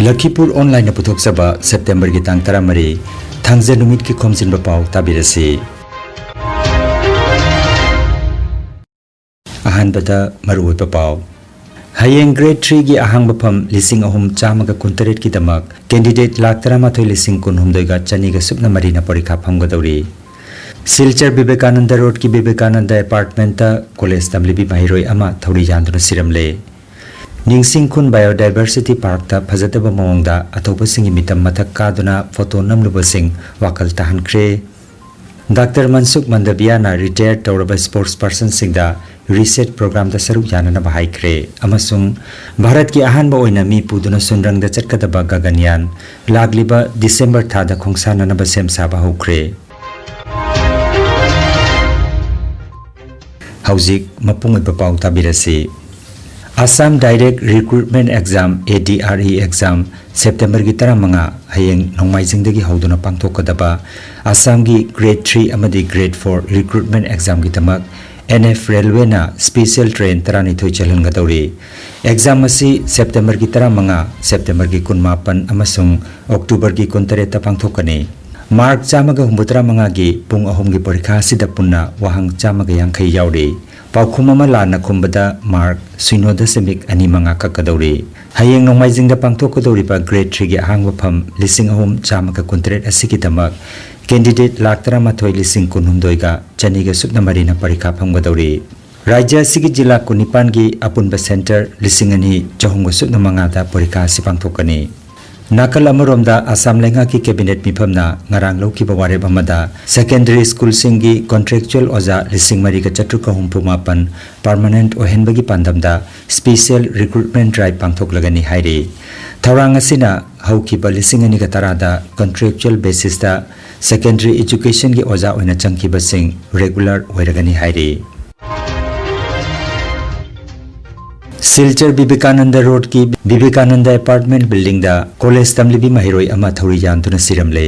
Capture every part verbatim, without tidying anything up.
ꯂꯈꯤꯄꯨꯔ ꯑꯣꯟꯂꯥꯏꯟꯅ ꯄꯨꯊꯣꯛꯆꯕ ꯁꯦꯞꯇꯦꯝꯕꯔꯒꯤ ꯇꯥꯡ ꯇꯔꯥꯃꯔꯤ, ꯊꯥꯡꯖ ꯅꯨꯃꯤꯠꯀꯤ ꯈꯣꯝꯖꯤꯟꯕ ꯄꯥꯎ ꯇꯥꯕꯤꯔꯁꯤ꯫ ꯑꯍꯥꯟꯕꯗ ꯃꯔꯨꯑꯣꯏꯕ ꯄꯥꯎ꯫ ꯍꯌꯦꯡ ꯒ꯭ꯔꯦꯗ ꯊ꯭ꯔꯤꯒꯤ ꯑꯍꯥꯡꯕ ꯐꯝ ꯂꯤꯁꯤꯡ ꯑꯍꯨꯝ ꯆꯥꯝꯃꯒ ꯀꯨꯟꯇꯔꯦꯠꯀꯤꯗꯃꯛ ꯀꯦꯟꯗꯤꯗꯦꯠ ꯂꯥꯈ ꯇꯔꯥꯃꯥꯊꯣꯏ ꯂꯤꯁꯤꯡ ꯀꯨꯟꯍꯨꯝꯗꯣꯏꯒ ꯆꯅꯤꯒ ꯁꯨꯞꯅ ꯃꯔꯤꯅ ꯄꯔꯤꯈꯥ ꯐꯝꯒꯗꯧꯔꯤ꯫ ꯁꯤꯜꯆꯔ ꯕꯤꯕꯦꯀꯥꯅꯟꯗ ꯔꯣꯗꯀꯤ ꯕꯤꯕꯦꯀꯥꯅꯟꯗ ꯑꯦꯄꯥꯔꯠꯃꯦꯟꯇ ꯀꯣꯂꯦꯖ ꯇꯝꯂꯤꯕꯤ ꯃꯍꯩꯔꯣꯏ ꯑꯃ ꯊꯧꯔꯤ ꯌꯥꯟꯗꯨꯅ ꯁꯤꯔꯝꯂꯦ꯫ ꯅꯤꯡꯁꯤꯡꯈꯨꯟ ꯕꯥꯏꯑꯣꯗꯥꯏꯚꯔꯁꯤꯇꯤ ꯄꯥꯔꯛꯇ ꯐꯖꯗꯕ ꯃꯑꯣꯡꯗ ꯑꯊꯧꯕꯁꯤꯡꯒꯤ ꯃꯤꯇꯝ ꯃꯊꯛ ꯀꯥꯗꯨꯅ ꯐꯣꯇꯣ ꯅꯝꯂꯨꯕꯁꯤꯡ ꯋꯥꯈꯜ ꯇꯥꯍꯟꯈ꯭ꯔꯦ꯫ ꯗꯥꯛꯇꯔ ꯃꯟꯁꯨꯈ ꯃꯟꯗꯕꯤꯌꯥꯅ ꯔꯤꯇꯥꯌꯔ ꯇꯧꯔꯕ ꯁ꯭ꯄꯣꯔꯠꯁ ꯄꯔꯁꯟꯁꯤꯡꯗ ꯔꯤꯁꯦꯠ ꯄ꯭ꯔꯣꯒ꯭ꯔꯥꯝꯗ ꯁꯔꯨꯛ ꯌꯥꯅꯅꯕ ꯍꯥꯏꯈ꯭ꯔꯦ ꯑꯃꯁꯨꯡ ꯚꯥꯔꯠꯀꯤ ꯑꯍꯥꯟꯕ ꯑꯣꯏꯅ ꯃꯤ ꯄꯨꯗꯨꯅ ꯁꯨꯟꯗ꯭ꯔꯪꯗ ꯆꯠꯀꯗꯕ ꯒꯒꯟꯌꯥꯟ ꯂꯥꯛꯂꯤꯕ ꯗꯤꯁꯦꯝꯕꯔ ꯊꯥꯗ ꯈꯣꯡꯁꯥꯟꯅꯅꯕ ꯁꯦꯝ ꯁꯥꯕ ꯍꯧꯈ꯭ꯔꯦ꯫ ꯍꯧꯖꯤꯛ ꯃꯄꯨꯡ ꯑꯣꯏꯕ ꯄꯥꯎ ꯇꯥꯕꯤꯔꯁꯤ꯫ Assam Direct Recruitment Exam, A D R E exam, ꯁꯦꯞꯇꯦꯝꯕꯔꯒꯤ ꯇꯔꯥꯃꯉꯥ, ꯍꯌꯦꯡ ꯅꯣꯡꯃꯥꯏꯖꯤꯡꯗꯒꯤ ꯍꯧꯗꯨꯅ ꯄꯥꯡꯊꯣꯛꯀꯗꯕ ꯑꯁꯥꯝꯒꯤ ꯒ꯭ꯔꯦꯗ ꯊ꯭ꯔꯤ ꯑꯃꯗꯤ ꯒ꯭ꯔꯦꯗ ꯐꯣꯔ ꯔꯤꯀ꯭ꯔꯨꯠꯃꯦꯟ ꯑꯦꯛꯖꯥꯝꯒꯤꯗꯃꯛ N F Railwayꯅ ꯁ꯭ꯄꯦꯁꯤꯌꯦꯜ ꯇ꯭ꯔꯦꯟ ꯇꯔꯥꯅꯤꯊꯣꯏ ꯆꯦꯜꯍꯟꯒꯗꯧꯔꯤ꯫ ꯑꯦꯛꯖꯥꯝ ꯑꯁꯤ ꯁꯦꯞꯇꯦꯝꯕꯔꯒꯤ ꯇꯔꯥꯃꯉꯥ, ꯁꯦꯞꯇꯦꯝꯕꯔꯒꯤ ꯀꯨꯟꯃꯥꯄꯟ ꯑꯃꯁꯨꯡ ꯑꯣꯛꯇꯣꯕꯔꯒꯤ ꯀꯨꯟꯇꯔꯦꯠꯇ ꯄꯥꯡꯊꯣꯛꯀꯅꯤ꯫ ꯃꯥꯔꯛ ꯆꯥꯝꯃꯒ ꯍꯨꯝꯐꯨꯇꯔꯥ ꯃꯉꯥꯒꯤ ꯄꯨꯡ ꯑꯍꯨꯝꯒꯤ ꯄꯔꯤꯈꯥ ꯑꯁꯤꯗ ꯄꯨꯟꯅ ꯋꯥꯍꯪ ꯆꯥꯝꯃꯒ ꯌꯥꯡꯈꯩ ꯌꯥꯎꯔꯤ꯫ ꯄꯥꯎꯈꯨꯝ ꯑꯃ ꯂꯥꯟꯅ ꯈꯨꯝꯕꯗ ꯃꯥꯔꯛ ꯁꯤꯅꯣ ꯗꯁꯃꯤꯛ ꯑꯅꯤ ꯃꯉꯥ ꯀꯛꯀꯗꯧꯔꯤ꯫ ꯍꯌꯦꯡ ꯅꯣꯡꯃꯥꯏꯖꯤꯡꯗ ꯄꯥꯡꯊꯣꯛꯀꯗꯧꯔꯤꯕ ꯒ꯭ꯔꯦꯗ ꯊ꯭ꯔꯤꯒꯤ ꯑꯍꯥꯡꯕ ꯐꯝ ꯂꯤꯁꯤꯡ ꯑꯍꯨꯝ ꯆꯥꯝꯃꯒ ꯀꯨꯟꯇꯔꯦꯠ ꯑꯁꯤꯒꯤꯗꯃꯛ ꯀꯦꯟꯗꯤꯗꯦꯠ ꯂꯥꯈ ꯇꯔꯥꯃꯥꯊꯣꯏ ꯂꯤꯁꯤꯡ ꯀꯨꯟꯍꯨꯝꯗꯣꯏꯒ ꯆꯅꯤꯒ ꯁꯨꯞꯅ ꯃꯔꯤꯅ ꯄꯔꯤꯈꯥ ꯐꯝꯒꯗꯧꯔꯤ꯫ ꯔꯥꯖ꯭ꯌ ꯑꯁꯤꯒꯤ ꯖꯤꯂꯥ ꯀꯨꯟꯅꯤꯄꯥꯟꯒꯤ ꯑꯄꯨꯟꯕ ꯁꯦꯟꯇꯔ ꯂꯤꯁꯤꯡ ꯑꯅꯤ ꯆꯍꯨꯝꯒ ꯁꯨꯞꯅ ꯃꯉꯥꯗ ꯄꯔꯤꯈꯥ ꯑꯁꯤ ꯄꯥꯡꯊꯣꯛꯀꯅꯤ꯫ ꯅꯥꯀꯜ ꯑꯃꯔꯣꯝꯗ, ꯑꯁꯥꯝ ꯂꯩꯉꯥꯛꯀꯤ ꯀꯦꯕꯤꯅꯦꯠ ꯃꯤꯐꯝꯅ ꯉꯔꯥꯡ ꯂꯧꯈꯤꯕ ꯋꯥꯔꯦꯞ ꯑꯃꯗ ꯁꯦꯀꯦꯟꯗꯔꯤ ꯁ꯭ꯀꯨꯜꯁꯤꯡꯒꯤ ꯀꯣꯟꯇ꯭ꯔꯦꯛꯆꯨꯑꯦꯜ ꯑꯣꯖꯥ ꯂꯤꯁꯤꯡ ꯃꯔꯤꯒ ꯆꯥꯇ꯭ꯔꯨꯛꯀ ꯍꯨꯝꯐꯨ ꯃꯥꯄꯟ ꯄꯔꯃꯅꯦꯟꯠ ꯑꯣꯏꯍꯟꯕꯒꯤ ꯄꯥꯟꯗꯝꯗ ꯁ꯭ꯄꯦꯁꯤꯌꯦꯜ ꯔꯤꯀ꯭ꯔꯨꯠꯃꯦꯟꯠ ꯗ꯭ꯔꯥꯏꯚ ꯄꯥꯡꯊꯣꯛꯂꯒꯅꯤ ꯍꯥꯏꯔꯤ꯫ ꯊꯧꯔꯥꯡ ꯑꯁꯤꯅ ꯍꯧꯈꯤꯕ ꯂꯤꯁꯤꯡ ꯑꯅꯤꯒ ꯇꯔꯥꯗ ꯀꯣꯟꯇ꯭ꯔꯦꯛꯆꯨꯑꯦꯜ ꯕꯦꯁꯤꯁꯇ ꯁꯦꯀꯦꯟꯗꯔꯤ ꯑꯦꯖꯨꯀꯦꯁꯟꯒꯤ ꯑꯣꯖꯥ ꯑꯣꯏꯅ ꯆꯪꯈꯤꯕꯁꯤꯡ ꯔꯦꯒꯨꯂꯔ ꯑꯣꯏꯔꯒꯅꯤ ꯍꯥꯏꯔꯤ꯫ ꯁꯤꯜꯆꯔ ꯕꯤꯕꯦꯀꯥꯅꯟꯗ ꯔꯣꯗꯀꯤ ꯕꯤꯕꯦꯀꯥꯅꯟꯗ ꯑꯦꯄꯥꯔꯠꯃꯦꯟꯠ ꯕꯤꯜꯗꯤꯡꯗ ꯀꯣꯂꯦꯖ ꯇꯝꯂꯤꯕꯤ ꯃꯍꯩꯔꯣꯏ ꯑꯃ ꯊꯧꯔꯤ ꯌꯥꯟꯗꯨꯅ ꯁꯤꯔꯝꯂꯦ꯫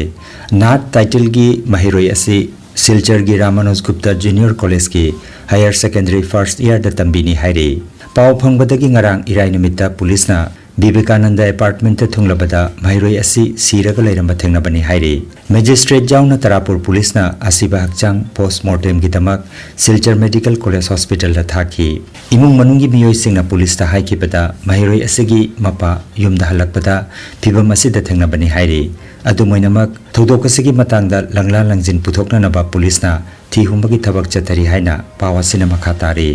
ꯅꯥꯠ ꯇꯥꯏꯇꯜꯒꯤ ꯃꯍꯩꯔꯣꯏ ꯑꯁꯤ ꯁꯤꯜꯆꯔꯒꯤ ꯔꯥꯃꯥꯅꯨꯖ ꯒꯨꯞꯇ ꯖꯨꯅꯤꯌꯔ ꯀꯣꯂꯦꯖꯀꯤ ꯍꯥꯌꯔ ꯁꯦꯀꯦꯟꯗꯔꯤ ꯐꯥꯔꯁꯠ ꯏꯌꯥꯔꯗ ꯇꯝꯕꯤꯅꯤ ꯍꯥꯏꯔꯤ꯫ ꯄꯥꯎ ꯐꯪꯕꯗꯒꯤ ꯉꯔꯥꯡ ꯏꯔꯥꯏ ꯅꯨꯃꯤꯠꯇ ꯄꯨꯂꯤꯁꯅ ꯕꯤꯕꯦꯀꯥꯅꯟꯗ ꯑꯦꯄꯥꯔꯠꯃꯦꯟꯠꯇ ꯊꯨꯡꯂꯕꯗ ꯃꯍꯩꯔꯣꯏ ꯑꯁꯤ ꯁꯤꯔꯒ ꯂꯩꯔꯝꯕ ꯊꯦꯡꯅꯕꯅꯤ ꯍꯥꯏꯔꯤ꯫ ꯃꯦꯖꯤꯁꯇ꯭ꯔꯦꯠ ꯌꯥꯎꯅ ꯇꯔꯥꯄꯨꯔ ꯄꯨꯂꯤꯁꯅ ꯑꯁꯤꯕ ꯍꯛꯆꯥꯡ ꯄꯣꯁꯠꯃꯣꯔꯇꯦꯝꯒꯤꯗꯃꯛ ꯁꯤꯜꯆꯔ ꯃꯦꯗꯤꯀꯦꯜ ꯀꯣꯂꯦꯖ ꯍꯣꯁꯄꯤꯇꯥꯜꯗ ꯊꯥꯈꯤ꯫ ꯏꯃꯨꯡ ꯃꯅꯨꯡꯒꯤ ꯃꯤꯑꯣꯏꯁꯤꯡꯅ ꯄꯨꯂꯤꯁꯇ ꯍꯥꯏꯈꯤꯕꯗ ꯃꯍꯩꯔꯣꯏ ꯑꯁꯤꯒꯤ ꯃꯄꯥ ꯌꯨꯝꯗ ꯍꯜꯂꯛꯄꯗ ꯐꯤꯚꯝ ꯑꯁꯤꯗ ꯊꯦꯡꯅꯕꯅꯤ ꯍꯥꯏꯔꯤ꯫ ꯑꯗꯨꯝ ꯑꯣꯏꯅꯃꯛ, ꯊꯧꯗꯣꯛ ꯑꯁꯤꯒꯤ ꯃꯇꯥꯡꯗ ꯂꯪꯂꯥ ꯂꯪꯖꯤꯟ ꯄꯨꯊꯣꯛꯅꯅꯕ ꯄꯨꯂꯤꯁꯅ ꯊꯤ ꯍꯨꯝꯕꯒꯤ ꯊꯕꯛ ꯆꯠꯊꯔꯤ ꯍꯥꯏꯅ ꯄꯥꯎ ꯑꯁꯤꯅ ꯃꯈꯥ ꯇꯥꯔꯤ꯫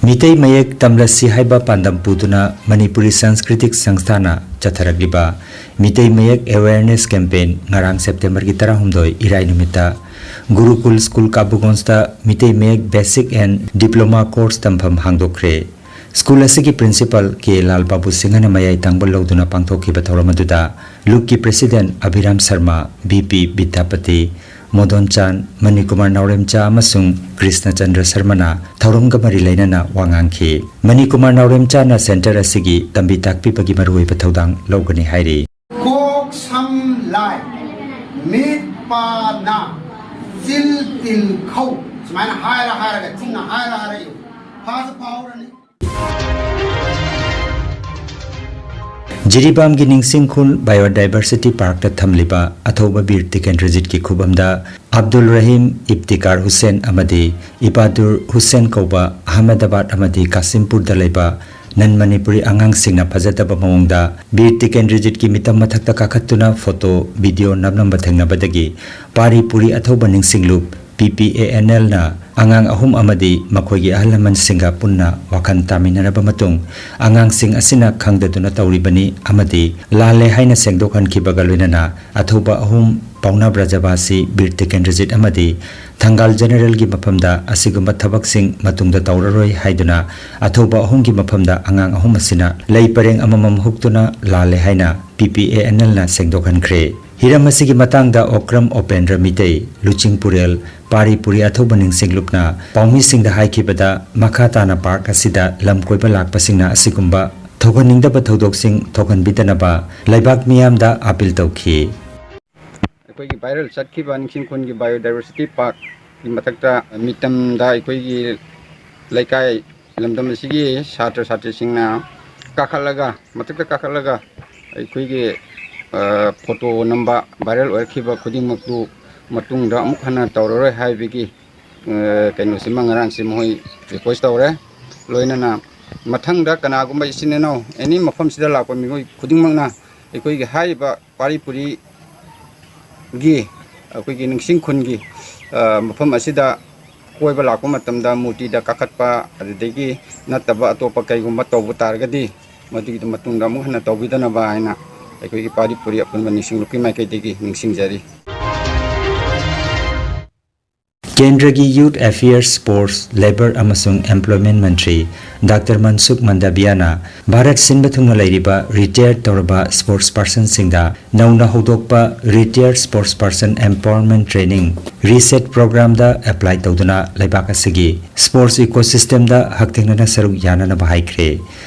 ꯃꯤꯇꯩ ꯃꯌꯦꯛ ꯇꯝꯂꯁꯤ ꯍꯥꯏꯕ ꯄꯥꯟꯗꯝ ꯄꯨꯗꯨꯅ ꯃꯅꯤꯄꯨꯔꯤ ꯁꯪꯁꯀ꯭ꯔꯤꯇꯤꯛ ꯁꯪꯁꯊꯥꯅ ꯆꯠꯊꯔꯛꯂꯤꯕ ꯃꯤꯇꯩ ꯃꯌꯦꯛ ꯑꯦꯋꯦꯌꯔꯅꯦꯁ ꯀꯦꯝꯄꯦꯟ ꯉꯔꯥꯡ ꯁꯦꯞꯇꯦꯝꯕꯔꯒꯤ ꯇꯔꯥꯍꯨꯝꯗꯣꯏ ꯏꯔꯥꯏ ꯅꯨꯃꯤꯠꯇ ꯒꯨꯔꯨꯀꯨꯜ ꯁ꯭ꯀꯨꯜ ꯀꯥꯕꯨꯒꯣꯟꯁꯇ ꯃꯤꯇꯩ ꯃꯌꯦꯛ ꯕꯦꯁꯤꯛ ꯑꯦꯟ ꯗꯤꯄ꯭ꯂꯣꯃꯥ ꯀꯣꯔꯁ ꯇꯝꯐꯝ ꯍꯥꯡꯗꯣꯛꯈ꯭ꯔꯦ꯫ ꯁ꯭ꯀꯨꯜ ꯑꯁꯤꯒꯤ ꯄ꯭ꯔꯤꯟꯁꯤꯄꯥꯜ ꯀꯦ ꯂꯥꯜ ꯕꯥꯕꯨ ꯁꯤꯡꯍꯅ ꯃꯌꯥꯏ ꯊꯪꯕ ꯂꯧꯗꯨꯅ ꯄꯥꯡꯊꯣꯛꯈꯤꯕ ꯊꯧꯔꯝ ꯑꯗꯨꯗ ꯂꯨꯞꯀꯤ president Abhiram Sharma, V P Bidyapati, Modon Chand, Manikumar ꯅꯥꯎꯔꯦꯝꯆꯥ ꯑꯃꯁꯨꯡ ꯀ꯭ꯔꯤꯁꯅ ꯆꯟꯗ꯭ꯔ ꯁꯔꯃꯅ ꯊꯧꯔꯝꯒ ꯃꯔꯤ ꯂꯩꯅꯅ ꯋꯥ ꯉꯥꯡꯈꯤ꯫ ꯃꯅꯤꯀꯨꯃꯥꯔ ꯅꯥꯎꯔꯦꯝꯆꯥꯅ ꯁꯦꯟꯇꯔ ꯑꯁꯤꯒꯤ ꯇꯝꯕꯤ ꯇꯥꯛꯄꯤꯕꯒꯤ ꯃꯔꯨꯑꯣꯏꯕ ꯊꯧꯗꯥꯡ ꯂꯧꯒꯅꯤ ꯍꯥꯏꯔꯤ꯫ ꯀꯣꯛ ꯁꯝ ꯂꯥꯏ, ꯃꯤꯠ ꯄꯥ ꯅꯥ, ꯆꯤꯜ ꯇꯤꯟ ꯈꯧ, ꯁꯨꯃꯥꯏꯅ ꯍꯥꯏꯔ ꯍꯥꯏꯔꯒ ꯆꯤꯟꯅ ꯍꯥꯏꯔ ꯍꯥꯏꯔ ꯏꯌꯨ꯫ ꯐꯥꯁꯨ ꯐꯥꯍꯧꯔꯅꯤ꯫ ꯖꯤꯔꯤꯕꯥꯝꯒꯤ ꯅꯤꯡꯁꯤꯡꯈꯨꯜ ꯕꯥꯏꯑꯣꯗꯥꯏꯚꯔꯁꯤꯇꯤ ꯄꯥꯔꯛꯇ ꯊꯝꯂꯤꯕ ꯑꯊꯧꯕ ꯕꯤꯔ ꯇꯤꯀꯦꯟꯗ꯭ꯔꯖꯤꯠꯀꯤ ꯈꯨꯕꯝꯗ ꯑꯕꯗꯨꯜ ꯔꯍꯤꯝ, ꯏꯞꯇꯤꯀꯥꯔ ꯍꯨꯁꯦꯟ ꯑꯃꯗꯤ ꯏꯕꯥꯗꯨꯔ ꯍꯨꯁꯦꯟ ꯀꯧꯕ ꯑꯍꯃꯗꯥꯕꯥꯗ ꯑꯃꯗꯤ ꯀꯥꯁꯤꯝꯄꯨꯔꯗ ꯂꯩꯕ ꯅꯟ ꯃꯅꯤꯄꯨꯔꯤ ꯑꯉꯥꯡꯁꯤꯡꯅ ꯐꯖꯗꯕ ꯃꯑꯣꯡꯗ ꯕꯤꯔ ꯇꯤꯀꯦꯟꯗ꯭ꯔꯖꯤꯠꯀꯤ ꯃꯤꯇꯝ ꯃꯊꯛꯇ ꯀꯥꯈꯠꯇꯨꯅ ꯐꯣꯇꯣ, ꯚꯤꯗꯤꯑꯣ ꯅꯝꯂꯝꯕ ꯊꯦꯡꯅꯕꯗꯒꯤ ꯄꯥꯔꯤ ꯄꯨꯔꯤ ꯑꯊꯧꯕ ꯅꯤꯡꯁꯤꯡꯂꯨꯞ ꯄꯤ ꯄꯤ ꯑꯦ ꯑꯦꯟ ꯑꯦꯜꯅ ꯑꯉꯥꯡ ꯑꯍꯨꯝ ꯑꯃꯗꯤ ꯃꯈꯣꯏꯒꯤ ꯑꯍꯜ ꯂꯃꯟꯁꯤꯡꯒ ꯄꯨꯟꯅ ꯋꯥꯈꯜ ꯇꯥꯃꯤꯟꯅꯔꯕ ꯃꯇꯨꯡ, ꯑꯉꯥꯡꯁꯤꯡ ꯑꯁꯤꯅ ꯈꯪꯗꯗꯨꯅ ꯇꯧꯔꯤꯕꯅꯤ ꯑꯃꯗꯤ ꯂꯥꯜꯂꯦ ꯍꯥꯏꯅ ꯁꯦꯡꯗꯣꯛꯍꯟꯈꯤꯕꯒ ꯂꯣꯏꯅꯅ ꯑꯊꯧꯕ ꯑꯍꯨꯝ, ꯄꯥꯎꯅꯥ ꯕ꯭ꯔꯖꯕꯥꯁꯤ, ꯕꯤꯔ ꯇꯤꯀꯦꯟꯗ꯭ꯔꯖꯤꯠ ꯑꯃꯗꯤ ꯊꯪꯒꯥꯜ ꯖꯦꯅꯔꯦꯜꯒꯤ ꯃꯐꯝꯗ ꯑꯁꯤꯒꯨꯝꯕ ꯊꯕꯛꯁꯤꯡ ꯃꯇꯨꯡꯗ ꯇꯧꯔꯔꯣꯏ ꯍꯥꯏꯗꯨꯅ ꯑꯊꯧꯕ ꯑꯍꯨꯝꯒꯤ ꯃꯐꯝꯗ ꯑꯉꯥꯡ ꯑꯍꯨꯝ ꯑꯁꯤꯅ ꯂꯩ ꯄꯔꯦꯡ ꯑꯃꯃꯝ ꯍꯨꯛꯇꯨꯅ ꯂꯥꯜꯂꯦ ꯍꯥꯏꯅ ꯄꯤ ꯄꯤ ꯑꯦ ꯑꯦꯟ ꯑꯦꯜꯅ ꯁꯦꯡꯗꯣꯛꯍꯟꯈ꯭ꯔꯦ꯫ ꯍꯤꯔꯝ ꯑꯁꯤꯒꯤ ꯃꯇꯥꯡꯗ ꯑꯣꯀ꯭ꯔꯝ ꯑꯣꯄꯦꯟꯗ꯭ꯔ ꯃꯤꯇꯩ, ꯂꯨꯆꯤꯡꯄꯨꯔꯦꯜ, ꯄꯥꯔꯤ ꯄꯨꯔꯤ ꯑꯊꯧꯕ ꯅꯤꯡꯁꯤꯡꯂꯨꯞꯅ ꯄꯥꯎꯃꯤꯁꯤꯡꯗ ꯍꯥꯏꯈꯤꯕꯗ, ꯃꯈꯥ ꯇꯥꯅ ꯄꯥꯔꯛ ꯑꯁꯤꯗ ꯂꯝ ꯀꯣꯏꯕ ꯂꯥꯛꯄꯁꯤꯡꯅ ꯑꯁꯤꯒꯨꯝꯕ ꯊꯣꯛꯍꯟꯅꯤꯡꯗꯕ ꯊꯧꯗꯣꯛꯁꯤꯡ ꯊꯣꯛꯍꯟꯕꯤꯗꯅꯕ ꯂꯩꯕꯥꯛ ꯃꯤꯌꯥꯝꯗ ꯑꯥꯄꯤꯜ ꯇꯧꯈꯤ꯫ ꯑꯩꯈꯣꯏꯒꯤ ꯚꯥꯏꯔꯦꯜ ꯆꯠꯈꯤꯕ ꯅꯤꯡꯁꯤꯡꯈꯨꯜꯒꯤ ꯕꯥꯏꯑꯣꯗꯥꯏꯚꯔꯁꯤꯇꯤ ꯄꯥꯔꯛꯀꯤ ꯃꯊꯛꯇ ꯃꯤꯇꯝꯗ ꯑꯩꯈꯣꯏꯒꯤ ꯂꯩꯀꯥꯏ ꯂꯝꯗꯝ ꯑꯁꯤꯒꯤ ꯁꯥꯇ꯭ꯔ ꯁꯥꯇ꯭ꯔꯤꯁꯤꯡꯅ ꯀꯥꯈꯠꯂꯒ, ꯃꯊꯛꯇ ꯀꯥꯈꯠꯂꯒ ꯑꯩꯈꯣꯏꯒꯤ, ꯑ, ꯐꯣꯇꯣ ꯅꯝꯕ, ꯚꯥꯏꯔꯦꯜ ꯑꯣꯏꯔꯛꯈꯤꯕ ꯈꯨꯗꯤꯡꯃꯛꯇꯨ ꯃꯇꯨꯡꯗ ꯑꯃꯨꯛ ꯍꯟꯅ ꯇꯧꯔꯔꯣꯏ ꯍꯥꯏꯕꯒꯤ, ꯑ, ꯀꯩꯅꯣꯁꯤꯃ ꯉꯔꯥꯡꯁꯤ ꯃꯈꯣꯏ ꯔꯤꯀ꯭ꯋꯦꯁ ꯇꯧꯔꯦ꯫ ꯂꯣꯏꯅꯅ ꯃꯊꯪꯗ ꯀꯅꯥꯒꯨꯝꯕ ꯏꯆꯤꯟ ꯏꯅꯥꯎ ꯑꯦꯅꯤ ꯃꯐꯝꯁꯤꯗ ꯂꯥꯛꯄ ꯃꯤꯑꯣꯏ ꯈꯨꯗꯤꯡꯃꯛꯅ ꯑꯩꯈꯣꯏꯒꯤ ꯍꯥꯏꯔꯤꯕ ꯄꯥꯔꯤ ꯄꯨꯔꯤꯒꯤ ꯑꯩꯈꯣꯏꯒꯤ ꯅꯤꯡꯁꯤꯡ ꯈꯨꯟꯒꯤ, ꯑ, ꯃꯐꯝ ꯑꯁꯤꯗ ꯀꯣꯏꯕ ꯂꯥꯛꯄ ꯃꯇꯝꯗ ꯃꯨꯔꯇꯤꯗ ꯀꯥꯈꯠꯄ, ꯑꯗꯨꯗꯒꯤ ꯅꯠꯇꯕ ꯑꯇꯣꯞꯄ ꯀꯩꯒꯨꯝꯕ ꯇꯧꯕ ꯇꯥꯔꯒꯗꯤ, ꯃꯗꯨꯒꯤꯗꯨ ꯃꯇꯨꯡꯗ ꯑꯃꯨꯛ ꯍꯟꯅ ꯇꯧꯕꯤꯗꯅꯕ ꯍꯥꯏꯅ ꯑꯩꯈꯣꯏꯒꯤ ꯄꯥꯔꯤ ꯄꯨꯔꯤ ꯑꯄꯨꯟꯕ ꯅꯤꯡꯁꯤꯡ ꯂꯨꯞꯀꯤ ꯃꯥꯏꯀꯩꯗꯒꯤ ꯅꯤꯡꯁꯤꯡꯖꯔꯤ꯫ ꯀꯦꯟꯗ꯭ꯔꯒꯤ Youth Affairs, Sports, Labour ꯑꯃꯁꯨꯡ Employment ꯃꯟꯇ꯭ꯔꯤ ꯗꯥꯛꯇꯔ ꯃꯟꯁꯨꯈ ꯃꯟꯗꯥꯕꯤꯌꯥꯅ ꯚꯥꯔꯠ ꯁꯤꯟꯕ ꯊꯨꯡꯅ ꯂꯩꯔꯤꯕ ꯔꯤꯇꯥꯌꯔ ꯇꯧꯔꯕ ꯁ꯭ꯄꯣꯔꯠꯁ ꯄꯥꯔꯁꯟꯁꯤꯡꯗ ꯅꯧꯅ ꯍꯧꯗꯣꯛꯄ Retired Sports Person Empowerment Training, RSETI ꯄ꯭ꯔꯣꯒ꯭ꯔꯥꯝꯗ ꯑꯦꯄ꯭ꯂꯥꯏ ꯇꯧꯗꯨꯅ ꯂꯩꯕꯥꯛ ꯑꯁꯤꯒꯤ ꯁ꯭ꯄꯣꯔꯠꯁ ꯏꯀꯣꯁꯤꯁꯇꯦꯝꯗ ꯍꯛꯊꯦꯡꯅꯅ ꯁꯔꯨꯛ ꯌꯥꯅꯅꯕ ꯍꯥꯏꯈ꯭ꯔꯦ꯫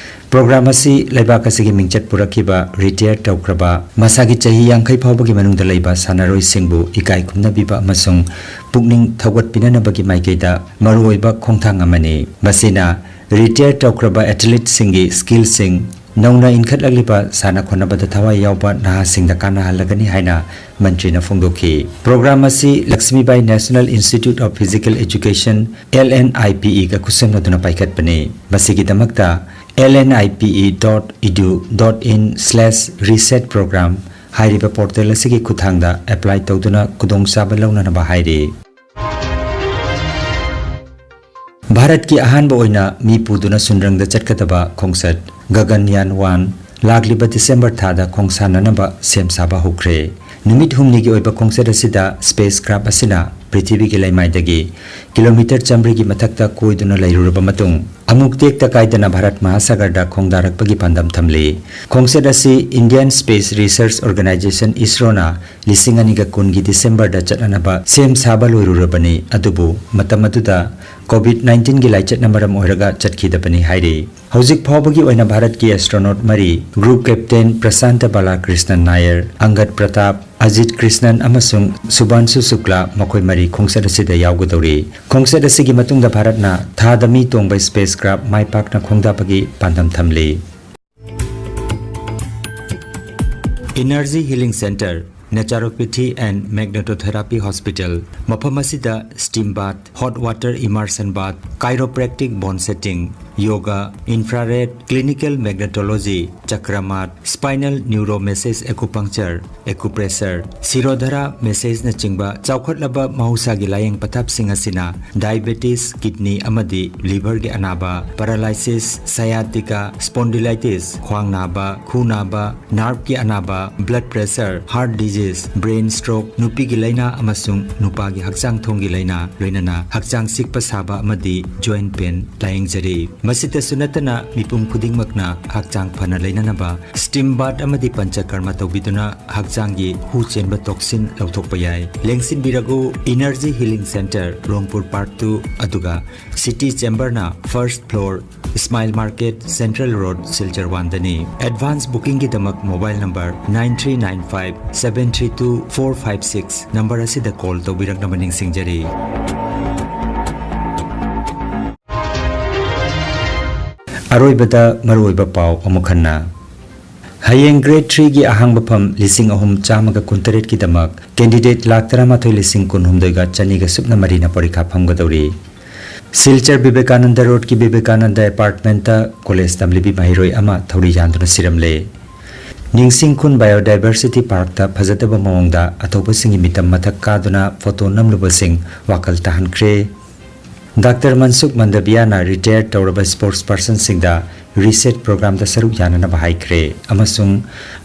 ꯄ꯭ꯔꯣꯒ꯭ꯔꯥꯝ ꯑꯁꯤ ꯂꯩꯕꯥꯛ ꯑꯁꯤꯒꯤ ꯃꯤꯡꯆꯠ ꯄꯨꯔꯛꯈꯤꯕ, ꯔꯤꯇꯥꯌꯔ ꯇꯧꯈ꯭ꯔꯕ, ꯃꯁꯥꯒꯤ ꯆꯍꯤ ꯌꯥꯡꯈꯩ ꯐꯥꯎꯕꯒꯤ ꯃꯅꯨꯡꯗ ꯂꯩꯕ ꯁꯥꯟꯅꯔꯣꯏꯁꯤꯡꯕꯨ ꯏꯀꯥꯏ ꯈꯨꯝꯅꯕꯤꯕ ꯑꯃꯁꯨꯡ ꯄꯨꯛꯅꯤꯡ ꯊꯧꯒꯠꯄꯤꯅꯅꯕꯒꯤ ꯃꯥꯏꯀꯩꯗ ꯃꯔꯨꯑꯣꯏꯕ ꯈꯣꯡꯊꯥꯡ ꯑꯃꯅꯤ꯫ ꯃꯁꯤꯅ ꯔꯤꯇꯥꯌꯔ ꯇꯧꯈ꯭ꯔꯕ ꯑꯦꯊꯂꯤꯠꯁꯤꯡꯒꯤ ꯁ꯭ꯀꯤꯜꯁꯤꯡ, ꯅꯧꯅ ꯏꯟꯈꯠꯂꯛꯂꯤꯕ ꯁꯥꯟꯅ ꯈꯣꯠꯅꯕꯗ ꯊꯋꯥꯏ ꯌꯥꯎꯕ ꯅꯍꯥꯁꯤꯡꯗ ꯀꯥꯟꯅꯍꯜꯂꯒꯅꯤ ꯍꯥꯏꯅ ꯃꯟꯇ꯭ꯔꯤꯅ ꯐꯣꯡꯗꯣꯛꯈꯤ꯫ ꯄ꯭ꯔꯣꯒ꯭ꯔꯥꯝ ꯑꯁꯤ Lakshmibai National Institute of Physical Education, L N I P E, ꯒ ꯈꯨꯠꯁꯝꯅꯗꯨꯅ ꯄꯥꯏꯈꯠꯄꯅꯤ꯫ ꯃꯁꯤꯒꯤꯗꯃꯛꯇ L N I P E dot edu dot in slash reset program ꯍꯥꯏꯔꯤꯕ ꯄꯣꯔꯇꯦꯜ ꯑꯁꯤꯒꯤ ꯈꯨꯠꯊꯥꯡꯗ ꯑꯦꯄ꯭ꯂꯥꯏ ꯇꯧꯗꯨꯅ ꯈꯨꯗꯣꯡꯆꯥꯕ ꯂꯧꯅꯅꯕ ꯍꯥꯏꯔꯤ꯫ ꯚꯥꯔꯠꯀꯤ ꯑꯍꯥꯟꯕ ꯑꯣꯏꯅ ꯃꯤ ꯄꯨꯗꯨꯅ ꯁꯨꯟꯗ꯭ꯔꯪꯗ ꯆꯠꯀꯗꯕ ꯈꯣꯡꯆꯠ ꯒꯒꯟꯌꯥꯟ ꯋꯥꯟ ꯂꯥꯛꯂꯤꯕ ꯗꯤꯁꯦꯝꯕꯔ ꯊꯥꯗ ꯈꯣꯡꯁꯥꯟꯅꯅꯕ ꯁꯦꯝ ꯁꯥꯕ ꯍꯧꯈ꯭ꯔꯦ꯫ ꯅꯨꯃꯤꯠ ꯍꯨꯝꯅꯤꯒꯤ ꯑꯣꯏꯕ ꯈꯣꯡꯆꯠ ꯑꯁꯤꯗ ꯁ꯭ꯄꯦꯁ ꯀ꯭ꯔꯥꯐ ꯑꯁꯤꯅ ꯄ꯭ꯔꯤꯊꯤꯕꯤꯒꯤ ꯂꯩꯃꯥꯏꯗꯒꯤ ꯀꯤꯂꯣꯃꯤꯇꯔ ꯆꯥꯃꯔꯤꯒꯤ ꯃꯊꯛꯇ ꯀꯣꯏꯗꯨꯅ ꯂꯩꯔꯨꯔꯕ ꯃꯇꯨꯡ, ꯑꯃꯨꯛ ꯇꯦꯛꯇ ꯀꯥꯏꯗꯅ ꯚꯥꯔꯠ ꯃꯍꯥꯁꯥꯒꯔꯗ ꯈꯣꯡꯗꯥꯔꯛꯄꯒꯤ ꯄꯥꯟꯗꯝ ꯊꯝꯂꯤ꯫ ꯈꯣꯡꯆꯠ ꯑꯁꯤ Indian Space Research Organisation, ꯏꯁꯔꯣꯅ ꯂꯤꯁꯤꯡ ꯑꯅꯤꯒ ꯀꯨꯟꯒꯤ ꯗꯤꯁꯦꯝꯕꯔꯗ ꯆꯠꯅꯅꯕ ꯁꯦꯝ ꯁꯥꯕ ꯂꯣꯏꯔꯨꯔꯕꯅꯤ, ꯑꯗꯨꯕꯨ ꯃꯇꯝ ꯑꯗꯨꯗ ꯀꯣꯚꯤꯗ ꯅꯥꯏꯟꯇꯤꯟꯒꯤ ꯂꯥꯏꯆꯠꯅ ꯃꯔꯝ ꯑꯣꯏꯔꯒ ꯆꯠꯈꯤꯗꯕꯅꯤ ꯍꯥꯏꯔꯤ꯫ ꯍꯧꯖꯤꯛ ꯐꯥꯎꯕꯒꯤ ꯑꯣꯏꯅ ꯚꯥꯔꯠꯀꯤ ꯑꯦꯁꯇ꯭ꯔꯣꯅꯣꯠ ꯃꯔꯤ, ꯒ꯭ꯔꯨꯞ ꯀꯦꯞꯇꯦꯟ ꯄ꯭ꯔꯁꯥꯟꯇ ꯕꯥꯂꯥꯀ꯭ꯔꯤꯁꯅꯟ ꯅꯥꯌꯔ, ꯑꯪꯒꯗ ꯄ꯭ꯔꯇꯥꯞ, ꯑꯖꯤꯠ ꯀ꯭ꯔꯤꯁꯅꯟ ꯑꯃꯁꯨꯡ ꯁꯨꯚꯥꯟꯁꯨ ꯁꯨꯛꯂꯥ, ꯃꯈꯣꯏ ꯃꯔꯤ ꯈꯣꯡꯆꯠ ꯑꯁꯤꯗ ꯌꯥꯎꯒꯗꯧꯔꯤ꯫ ꯈꯣꯡꯆꯠ ꯑꯁꯤꯒꯤ ꯃꯇꯨꯡꯗ ꯚꯥꯔꯠꯅ ꯊꯥꯗ ꯃꯤ ꯇꯣꯡꯕ ꯁ꯭ꯄꯦꯁ ꯀ꯭ꯔꯥꯐ ꯃꯥꯏ ꯄꯥꯛꯅ ꯈꯣꯡꯗꯥꯕꯒꯤ ꯄꯥꯟꯗꯝ ꯊꯝꯂꯤ꯫ Energy Healing Center, Naturopathy and Magnetotherapy Hospital, ꯃꯐꯝ ꯑꯁꯤꯗ steam bath, hot water immersion bath, chiropractic bone setting, yoga, infrared, clinical magnetology, ꯆꯀ꯭ꯔꯃꯥꯠ, spinal neuromassage acupuncture, acupressure, ꯁꯤꯔꯣꯙꯔꯥ ꯃꯦꯁꯦꯖꯅꯆꯤꯡꯕ ꯆꯥꯎꯈꯠꯂꯕ ꯃꯍꯧꯁꯥꯒꯤ ꯂꯥꯌꯦꯡ ꯄꯊꯥꯞꯁꯤꯡ ꯑꯁꯤꯅ diabetes, kidney ꯑꯃꯗꯤ liverꯒꯤ ꯑꯅꯥꯕ, paralysis, sciatica, spondylitis, ꯈ꯭ꯋꯥꯡ ꯅꯥꯕ, ꯈꯨ ꯅꯥꯕ, nerveꯀꯤ ꯑꯅꯥꯕ, blood pressure, heart disease, brain stroke, ꯅꯨꯄꯤꯒꯤ ꯂꯥꯏꯅꯥ ꯑꯃꯁꯨꯡ ꯅꯨꯄꯥꯒꯤ ꯍꯛꯆꯥꯡ ꯊꯣꯡꯒꯤ ꯂꯥꯏꯅꯥ, ꯂꯣꯏꯅꯅ ꯍꯛꯆꯥꯡ ꯆꯤꯛꯄ ꯁꯥꯕ ꯑꯃꯗꯤ joint pain ꯂꯥꯌꯦꯡꯖꯔꯤ꯫ ꯃꯁꯤꯇꯁꯨ ꯅꯠꯇꯅ ꯃꯤꯄꯨꯝ ꯈꯨꯗꯤꯡꯃꯛꯅ ꯍꯛꯆꯥꯡ ꯐꯅ ꯂꯩꯅꯅꯕ steam bath ꯑꯃꯗꯤ ꯄꯟꯆꯀꯔꯃ ꯇꯧꯕꯤꯗꯨꯅ ꯍꯛꯆꯥꯡꯒꯤ ꯍꯨ ꯆꯦꯟꯕ toxin ꯂꯧꯊꯣꯛꯄ ꯌꯥꯏ꯫ ꯂꯦꯡꯁꯤꯟꯕꯤꯔꯒꯨ, Energy Healing Center, ꯔꯣꯡꯄꯨꯔ Park two, ꯑꯗꯨꯒ City Chamberꯅ first floor, Smile Market, Central Road, Silchar one ꯗꯅꯤ꯫ Advance bookingꯒꯤꯗꯃꯛ mobile number nine three nine five seven three two four five six number ꯑꯁꯤꯗ call ꯇꯧꯕꯤꯔꯛꯅꯕ ꯅꯤꯡꯁꯤꯡꯖꯔꯤ꯫ ꯑꯔꯣꯏꯕꯗ ꯃꯔꯨꯑꯣꯏꯕ ꯄꯥꯎ ꯑꯃꯨꯛ ꯍꯟꯅ꯫ ꯍꯌꯦꯡ grade threeꯒꯤ ꯑꯍꯥꯡꯕ ꯐꯝ ꯂꯤꯁꯤꯡ ꯑꯍꯨꯝ ꯆꯥꯝꯃꯒ ꯀꯨꯟꯇꯔꯦꯠꯀꯤꯗꯃꯛ candidate ꯂꯥꯈ ꯇꯔꯥꯃꯥꯊꯣꯏ ꯂꯤꯁꯤꯡ ꯀꯨꯟꯍꯨꯝꯗꯣꯏꯒ ꯆꯅꯤꯒ ꯁꯨꯞꯅ ꯃꯔꯤꯅ ꯄꯔꯤꯈꯥ ꯐꯝꯒꯗꯧꯔꯤ꯫ ꯁꯤꯜꯆꯔ ꯕꯤꯕꯦꯀꯥꯅꯟꯗ ꯔꯣꯗꯀꯤ ꯕꯤꯕꯦꯀꯥꯅꯟꯗ ꯑꯦꯄꯥꯔꯠꯃꯦꯟꯠꯇ ꯀꯣꯂꯦꯖ ꯇꯝꯂꯤꯕꯤ ꯃꯍꯩꯔꯣꯏ ꯑꯃ ꯊꯧꯔꯤ ꯌꯥꯟꯗꯨꯅ ꯁꯤꯔꯝꯂꯦ꯫ ꯅꯤꯡꯁꯤꯡꯈꯨꯟ ꯕꯥꯏꯑꯣꯗꯥꯏꯚꯔꯁꯤꯇꯤ ꯄꯥꯔꯛꯇ ꯐꯖꯗꯕ ꯃꯑꯣꯡꯗ ꯑꯊꯧꯕꯁꯤꯡꯒꯤ ꯃꯤꯇꯝ ꯃꯊꯛ ꯀꯥꯗꯨꯅ ꯐꯣꯇꯣ ꯅꯝꯂꯨꯕꯁꯤꯡ ꯋꯥꯈꯜ ꯇꯥꯍꯟꯈ꯭ꯔꯦ꯫ ꯗꯥꯛꯇꯔ ꯃꯟꯁꯨꯈ ꯃꯟꯗꯕꯤꯌꯥꯅ ꯔꯤꯇꯥꯌꯔ ꯇꯧꯔꯕ ꯁ꯭ꯄꯣꯔꯠꯁ ꯄꯔꯁꯟꯁꯤꯡꯗ ꯔꯤꯁꯦꯠ ꯄ꯭ꯔꯣꯒ꯭ꯔꯥꯝꯗ ꯁꯔꯨꯛ ꯌꯥꯅꯅꯕ ꯍꯥꯏꯈ꯭ꯔꯦ ꯑꯃꯁꯨꯡ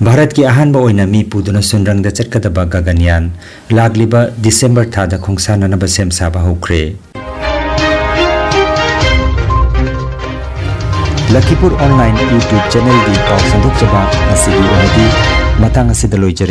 ꯚꯥꯔꯠꯀꯤ ꯑꯍꯥꯟꯕ ꯑꯣꯏꯅ ꯃꯤ ꯄꯨꯗꯨꯅ ꯁꯨꯟꯗ꯭ꯔꯪꯗ ꯆꯠꯀꯗꯕ ꯒꯒꯟꯌꯥꯟ ꯂꯥꯛꯂꯤꯕ ꯗꯤꯁꯦꯝꯕꯔ ꯊꯥꯗ ꯈꯣꯡꯁꯥꯟꯅꯅꯕ ꯁꯦꯝ ꯁꯥꯕ ꯍꯧꯈ꯭ꯔꯦ꯫ ꯂꯈꯤꯄꯨꯔ ꯑꯣꯟꯂꯥꯏꯟ YouTube ꯆꯦꯅꯦꯜꯒꯤ ꯄꯥꯎ ꯁꯟꯗꯣꯛꯆꯕ ꯉꯁꯤꯒꯤ ꯑꯣꯏꯅꯗꯤ ꯃꯇꯥꯡ ꯑꯁꯤꯗ ꯂꯣꯏꯖꯔꯦ꯫